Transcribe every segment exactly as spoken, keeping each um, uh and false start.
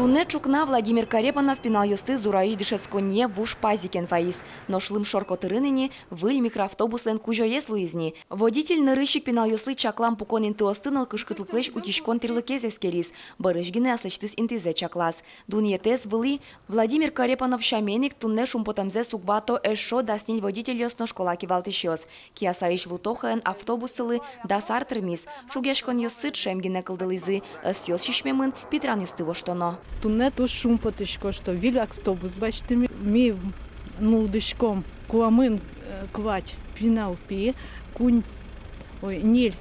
Туннэ ӵукна Владимир Корепанов пиналъёсты Зураысь дышетсконние вуж пазикен вайиз. Нош лымшор котырын ини выль микроавтобуслэн кузёез луиз ни. Водитель нырысь ик пиналъёслы чаклам пукон интыосты но кышкытлыклэсь утиськон тӥрлыкез эскериз. Бӧрысь гинэ аслэсьтыз интызэ чаклаз. Дунъетэз вылӥ. Владимир Корепанов сямен ик, туннэ шумпотэмзэс уг бато эшшо дас ньыль водительёс но школа кивалтӥсьёс. Киясаысь Лутохаен автобус сылы дас ар тырмиз. Шугъяськонъёссы ӵем гинэ кылдылӥзы, ӧсъёс сисьмемын, питранъёсты воштоно. Туннэ туж шумпотӥсько, что выль автобус басьтӥмы. Ми нуллӥськом куамын, э, куать пинал пи, куинь, ой, ньыль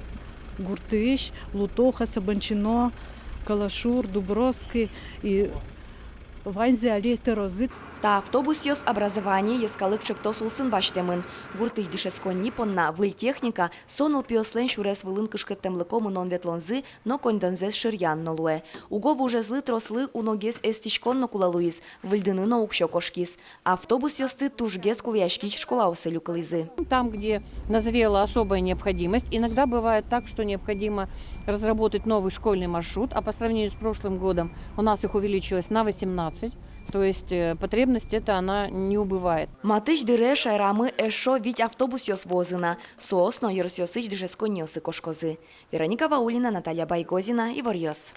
гуртысь: Лутоха, Сабанчино, Калашур, Дубровский, и ваньзы али тырозы. Та автобусъёс «Образование» йӧскалык ӵектос улсын басьтэмын. Гуртысь дышетсконни понна выль техника со нылпиослэн сюрес вылын кышкыттэмлыко мынон-ветлонзы но коньдонзэс шыръян но луэ. Уго вужезлы трослы уногес эстӥськон но кулэ луиз, выльдыны но уксё кошкиз. Автобусъёсты тужгес кулэяськись школаосы люкылӥзы. Там, где назрела особая необходимость, иногда бывает так, что необходимо разработать новый школьный маршрут, а по сравнению с прошлым годом у нас их увеличилось на восемнадцать, то есть, э, потребность эта, она не убывает. Матысь дыре шаерамы эшшо вить автобусъёс вуозы на, соос но ёросъёсысь дышетсконниосы кошкозы. Вероника Ваулина, Наталья Байгозина, «Иворъёс».